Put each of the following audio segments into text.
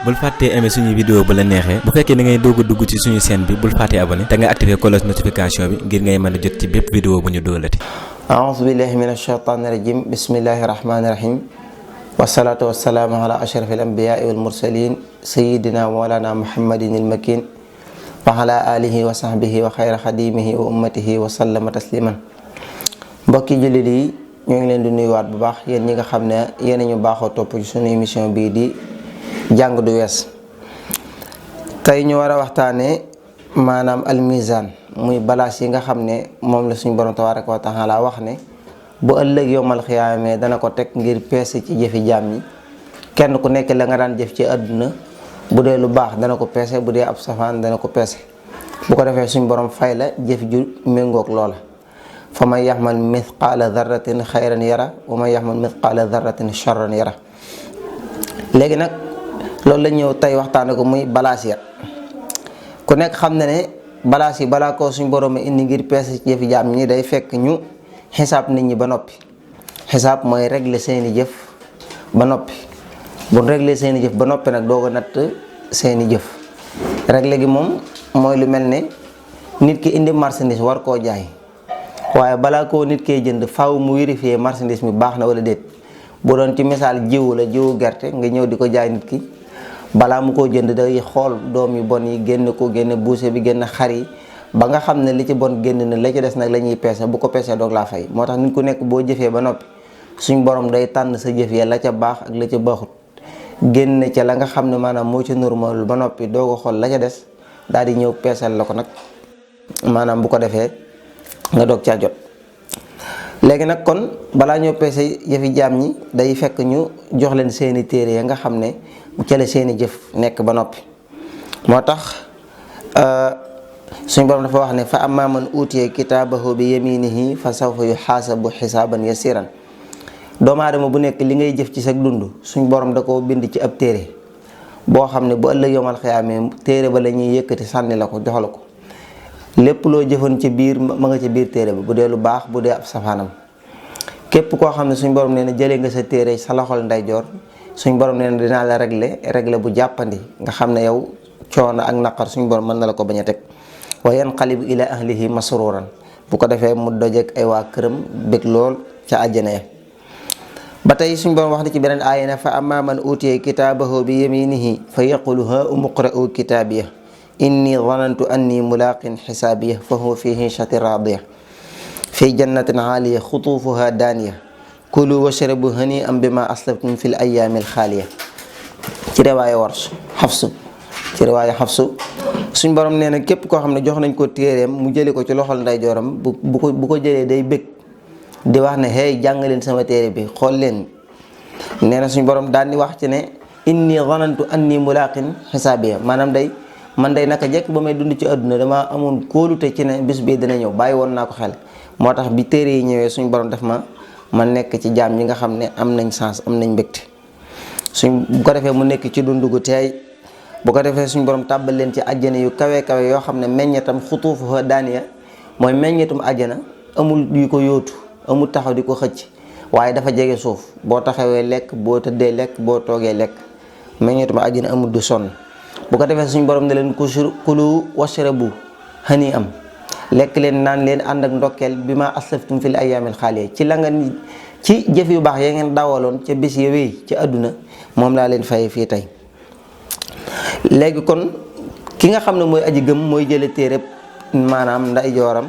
bul fàttee aimer suñu vidéo bu la neexee bu fekkee da ngay doog a dugg ci suñu chaîne bi bul fàttee abonné te nga activer cloche notification bi ngir ngay mën a jot ci bépp vidéo bu ñu doolati. a'uuzu billahi minash shaytaanir rajiim bismillahir rahmaanir rahiim wasalaatu wasalaamu ala ashrafil anbiyaai wal mursaliin sayyidina wa mawlaana muhammadinil makiin wa ala alihi wa sahbihi wa xayra xadimihi wa ummatihi wa sallama tasliman. mbokki jullit yi ñoo ngi leen di nuyuwaat bu baax yéen ñi nga xam ne yéen ñu baaxoo topp ci sunu émission bii di jàng du wees. tey ñu war a waxtaanee maanaam almizaan muy balaas yi nga xam ne moom la suñu borom tabaaraka wa taala wax ne bu ëllëg yowmal xiyaamee dana ko teg ngir peese ci jëfi jaam ñi. kenn ku nekk la nga daan jëf ci àdduna bu dee lu baax dana ko peese, bu dee ab safaan dana ko peese. bu ko defee suñu borom fay la jëf ju méngoog loola. fa man yaxmal mithqaala darratin xayran yara wa man yaxmal mithqaala darratin charran yara. léegi nag loolu la ñëw tey waxtaane ko muy balaas ya. ku nekk xam na ne balaas yi balaa ko suñ borom indi ngir peese ci jëfi jaam ñi day fekk ñu xisaab nit ñi ba noppi. xisaab mooy régler seeni jëf ba noppi. bu régler seeni jëf ba noppi nag doog a natt seeni jëf. régler gi moom mooy lu mel ne nit ki indi marchandise war koo jaay. waaye balaa koo nit kee jënd faaw mu vérifier marchandise mi baax na wala déet. bu doon ci misaal jiwu la jiwu gerte nga ñëw di ko jaay nit ki balaa mu koo jënd day xool doom yu bon yi génn ko génne buuse bi génn xar yi ba nga xam ne li ci bon génn na la ci des nag la ñuy peese bu ko peesee doog laa fay. moo tax nit ku nekk boo jëfee ba noppi suñ borom day tànn sa jëf ya la ca baax ak la ca baaxut génn ca la nga xam ne maanaam moo ci normal ba noppi doog a xool la ca des daal di ñëw peesal la ko nag maanaam bu ko defee nga doog caa jot. léegi nag kon balaa ñoo peese jëfi jaam ñi day fekk ñu jox leen seeni téere ya nga xam ne ca la seeni jëf nekk ba noppi. moo tax suñu borom dafa wax ne fa ammaa man uutiya kitaabahu bi yaminihi fa sawfa yuxaasabu xisaaban yasiran. doomu aadama bu nekk li ngay jëf ci sa dund suñu borom da koo bind ci ab téere boo xam ne bu ëllëg yomal xiyaamee téere ba la ñuy yëkkati sànni la ko jox la ko. lépp loo jëfoon ci biir ma nga ci biir téere ba bu dee lu baax bu dee ab safaanam. képp koo xam ne suñ borom nee na jëlee nga sa téere sa loxol ndeyjoor suñ borom nee na dinaa la régler bu jàppandi nga xam ne yow coono ak naqar suñ borom mën na la ko bañ a teg. wa yanqalibu ila ahlihi masruran bu ko defee mu dojeek ay waa këram bég lool ca àjjana ya. ba tey suñ borom wax na ci beneen aaya ne fa amma man utiya kitaabahu bi yaminihi fa yaqulu ha umqra'u kitaabiya inni zanantu anni mulaqin xisaabiya fa huwa fi hiishati raadiya fi jannatin aaliya xutuufuha daaniya kulu washrabu hanii'an bima aslaftum fil ayyaamil xaaliya. ci riwaaya Warsh Xafsu suñ borom nee na képp koo xam ne jox nañ ko téereem mu jëli ko ci loxol ndeyjooram bu ko jëlee day bëgg di wax ne hey jàng leen sama téere bi xool leen. nee na suñ borom daan di wax ci ne inni zanantu anni mulaqin xisaabiya maanaam man day naka jekk ba may dund ci àdduna dama amoon kóolute ci ne bis bii dina ñëw bàyyi woon naa ko xel. moo tax bi téere yi ñëwee suñ borom def ma nekk ci jaam ñi nga xam ne am nañ sens am nañ mbégte bu ko defee mu nekk ci dund gu teey bu ko defee suñ borom tàbbal leen ci àjjana yu kawe kawe yoo xam ne meññetam xutuufuha daaniya mooy meññetum àjjana amul yu ko yóotu amul taxaw di ko xëcc waaye dafa jege suuf boo taxawee lekk boo tëddee lekk boo toogee lekk meññetum àjjana amul du sonn. bu ko defee suñ borom ne leen kulu washrabu hanii'an lekk leen naan leen ànd ak ndokkeel bi ma aslaftum fil ayyaamil xaaliya ci la nga ci jëf yu baax ya ngeen dawaloon ca bis ya wéy ci àdduna moom laa leen fayee fii tey. léegi kon ki nga xam ne mooy aji gëm mooy jële téereb maanaam ndeyjooram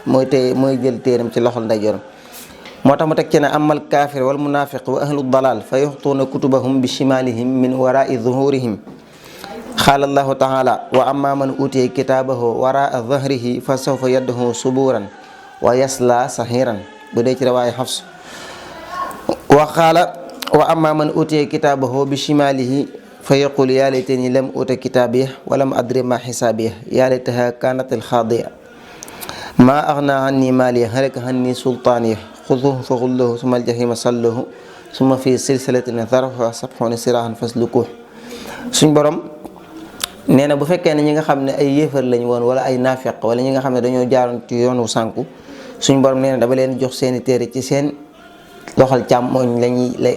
mooy jël téeram ci loxol ndeyjooram. moo tax mu teg ci ne amal kaafir wal munaafiq wa ahlu dalaal fa yuxtuuna kutubahum bi shimalihim min waraai zuhurihim. qaala allahu taala wa amma man utiya kitaabahu waraa dhahrihi fa sawfa yad'u suburan wa yasla sahiran bu dee ci riwaaya Hafs. wa amma man utiya kitaabahu bi shimalihi fa yaqul yaa laytani lam uta kitaabiya wa lam adri ma xisaabiya yaa laytaha kaanat alxaadiya maa aghnaa anni maaliya halaka anni sultaaniya xuduuhu fa xulluuhu summa aljahima salluuhu summa fi silsilatin zar'uhaa sab'uuna ziraahan faslukuuhu. suñ borom nee na bu fekkee ne ñi nga xam ne ay yéefar lañ woon wala ay naafeq wala ñi nga xam ne dañoo jaaroon ci yoonu sànku suñ borom nee na dama leen jox seeni téere ci seen loxol càmmooñ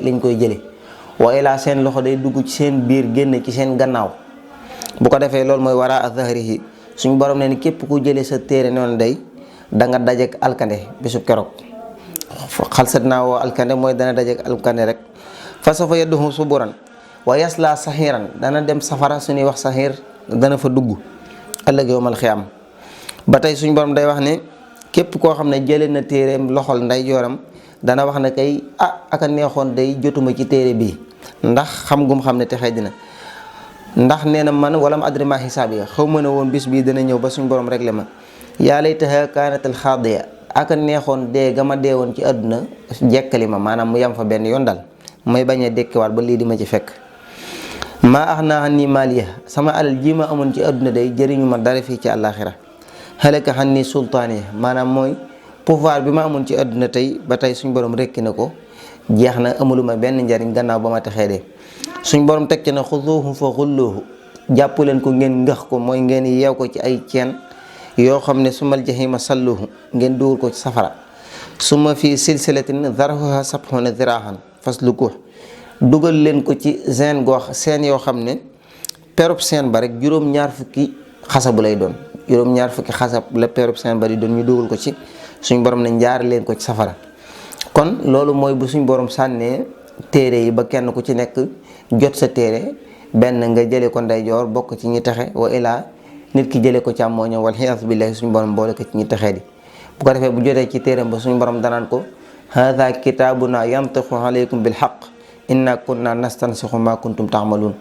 lañ koy jële wa ilaa seen loxo day dugg ci seen biir génn ci seen gannaaw. bu ko defee loolu mooy waraa zahrihi suñu borom ne ni képp ku jëlee sa téere noonu day da nga dajeek alkande bisub keroog. xalsat naa woo alkande mooy dana dajeek alkande rek. fa sawfa yad'u suburan wa yasla saxiiran dana dem safara suñuy wax saxiir dana fa dugg ëllëg yawmal xiyaam. ba tey suñu borom day wax ne képp koo xam ne jëlee na téereem loxol ndeyjooram dana wax ne kay aka neexoon day jotuma ci téere bii ndax xam gum xam ne texee dina. ndax nee na man wala mu adri ma xisaab yi xaw ma ne woon bis bii dana ñëw ba suñu borom réglé ma. yaa laytahaa kaanatil xaadiya aka neexoon dee ga ma dee woon ci àdduna jekkali ma maanaam mu yem fa benn yoon daal may bañ a dekkiwaat ba lii di ma ci fekk. maa aghnaa annii maaliya sama alal ji ma amoon ci àdduna day jëriñu ma dara fii ci àllaaxira. halaka annii sultaaniya maanaam mooy pouvoir bi ma amoon ci àdduna tey ba tey suñu borom rekki na ko jeex na amuluma benn njariñ gannaaw ba ma texee dee. suñ borom teg ci na xuduuhu fa xulluuhu jàpp leen ko ngeen ngëx ko mooy ngeen yeew ko ci ay ceen yoo xam ne sumal jahima salluhu ngeen dugal ko ci safara. suma fi silsilatin zarhuha sab'una ziraahan faslukuh dugal leen ko ci seen goox seen yoo xam ne perub seen ba rek juróom-ñaar fukki xasabu lay doon juróom-ñaar fukki xasab la perub seen ba di doon ñu dugal ko ci suñ borom ne njaar leen ko ci safara. kon loolu mooy bu suñ borom sànnee téere yi ba kenn ku ci nekk jot sa téere benn nga jëlee ko ndeyjoor bokk ci ñi texe wa ilaa nit ki jëlee ko càmmooñam wal iyaazu billaahi suñu borom boole ko ci ñi texee di. bu ko defee bu jotee ci téereem ba suñu borom danaan ko haadha kitaabuna yantiqu alaykum bil haqq inna kunna nastansixu ma kuntum taamaluun.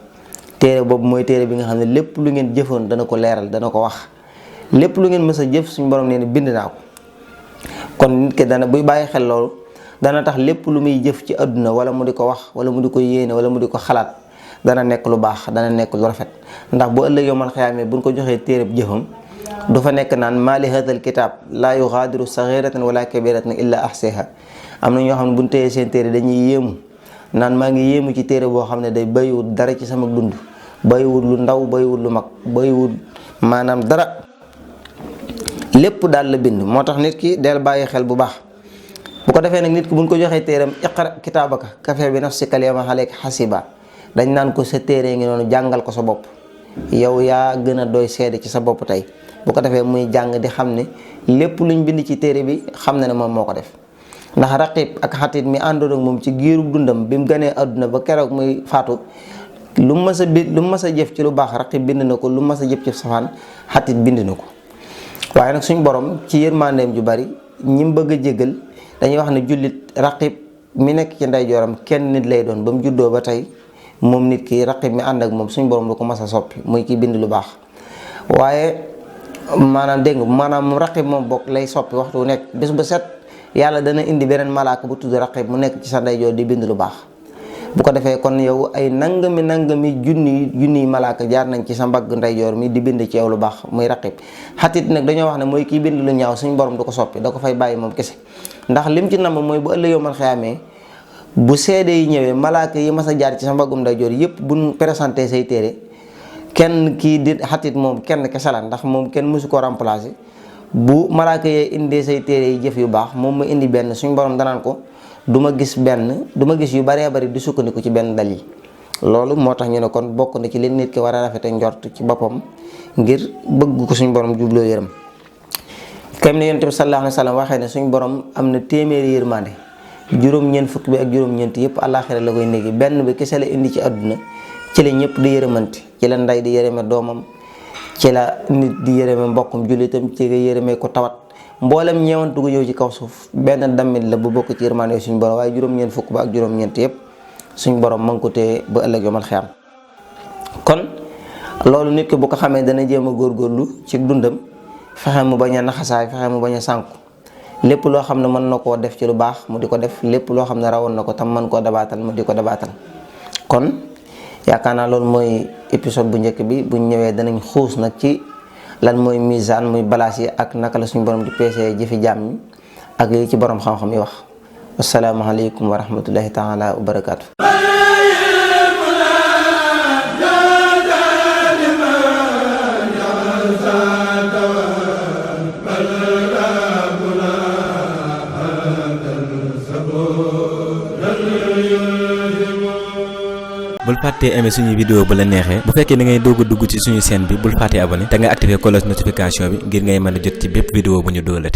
téere boobu mooy téere bi nga xam ne lépp lu ngeen jëfoon dana ko leeral dana ko wax lépp lu ngeen mës a jëf suñu borom nee na bind naa ko. kon nit ki dana buy bàyyi xel loolu dana tax lépp lu muy jëf ci àdduna wala mu di ko wax wala mu di ko yéene wala mu di ko xalaat dana nekk lu baax dana nekk lu rafet. ndax bu ëllëg yawmal xiyaama buñ ko joxee téereb jëfam du fa nekk naan maa li haadal kitaab laa yugaadiru saxiiratan wala kabiratan illa ahsaaha. am na ñoo xam ne buñ téyee seen téere dañuy yéemu naan maa ngi yéemu ci téere boo xam ne day bàyyiwul dara ci sama dund bàyyiwul lu ndaw bàyyiwul lu mag bàyyiwul maanaam dara lépp daal la bind. moo tax nit ki del bàyyi xel bu baax. bu ko defee nag nit ki buñ ko joxee téeram iqra kitaabaka kafaa bi nafsika al-yawma alayka hasiba dañ naan ko sa téere ngi noonu jàngal ko sa bopp yow yaa gën a doy seede ci sa bopp tey. bu ko defee muy jàng di xam ne lépp luñ bind ci téere bi xam na ne moom moo ko def. ndax raqib ak xatit mi àndoon ak moom ci giirub dundam bi mu ganee àdduna ba keroog muy faatu lu mu mës a jëf ci lu baax raqib bind na ko lu mu mës a jëf ci safaan xatit bind na ko. waaye nag suñ borom ci yërmandeem ju bari ñi mu bëgg a jégal dañuy wax ne jullit raqib mi nekk ci ndeyjooram kenn nit lay doon ba mu juddoo ba tey moom nit ki raqib mi ànd ak moom suñ borom du ko mës a soppi muy ki bind lu baax. waaye maanaam dégg nga maanaam raqib moom bokk lay soppi waxtu wu nekk bés bu set yàlla dana indi beneen malaaka bu tudd raqib mu nekk ci sa ndeyjoor di bind lu baax. bu ko defee kon yow ay nangami junniy malaaka jaar nañ ci sa mbagg ndeyjoor mi di bind ci yow lu baax muy raqib. xatit nag dañoo wax ne mooy kii bind lu ñaaw suñu borom du ko soppi da ko fay bàyyi moom kese. ndax lim ci namm mooy bu ëllëg yawmal xiyaamee bu seede yi ñëwee malaaka yi mas a jaar ci sa mbaggum ndeyjoor yëpp buñ présenté say téere kenn kii di xatit moom kenn kese la ndax moom kenn mësu ko remplacer. bu malaaka yee indee say téere yi jëf yu baax moom ma indi benn suñu borom danaan ko du ma gis yu baree bari di sukkandiku ci benn dal yi. loolu moo tax ñu ne kon bokk na ci leen nit ki war a rafete njort ci boppam ngir bëgg ko suñu borom jubloo yërëm. comme ne yonent bi sallallahu alayhi wa sallam waxee ne suñu borom am na téeméeri yërmande juróom-ñeent fukk bi ak juróom-ñeent yëpp àllaaxira la koy néegi benn bi kese la indi ci àdduna ci la ñëpp di yërëmante ci la ndey di yërëme doomam ci la nit di yërëme mbokkum jullitam ci nga yërëme ko tawat mboolem ñeewantu gu ñëw ci kaw suuf benn damit la bu bokk ci yërmande suñu borom waaye juróom-ñeent fukk ba ak juróom-ñeent yëpp suñu borom ma ngi ko téye ba ëllëg yomal xiyaam. kon loolu nit ki bu ko xamee dana jéem a góorgóorlu ci dundam fexe mu bañ a naxasaay fexe mu bañ a sànku lépp loo xam ne mën na koo def ci lu baax mu di ko def lépp loo xam ne rawoon na ko tam mën koo dabaatal mu di ko dabaatal. kon yaakaar naa loolu mooy épisode bu njëkk bi buñ ñëwee danañ xuus nag ci lan mooy misaan muy balaas yi ak naka la suñu borom di peesee jëfi jaam ñi ak li ci borom xam-xam yi wax. asalaamaaleykum wa rahmatullahi taala wa barakaatu. يلزم bul fàttee aimer suñu vidéo bu la neexee bu fekkee da ngay doog a dugg ci suñu chaîne bi bul fàttee abonné te nga activer cloche notification bi ngir ngay mën a jot ci bépp vidéo bu ñu dóolati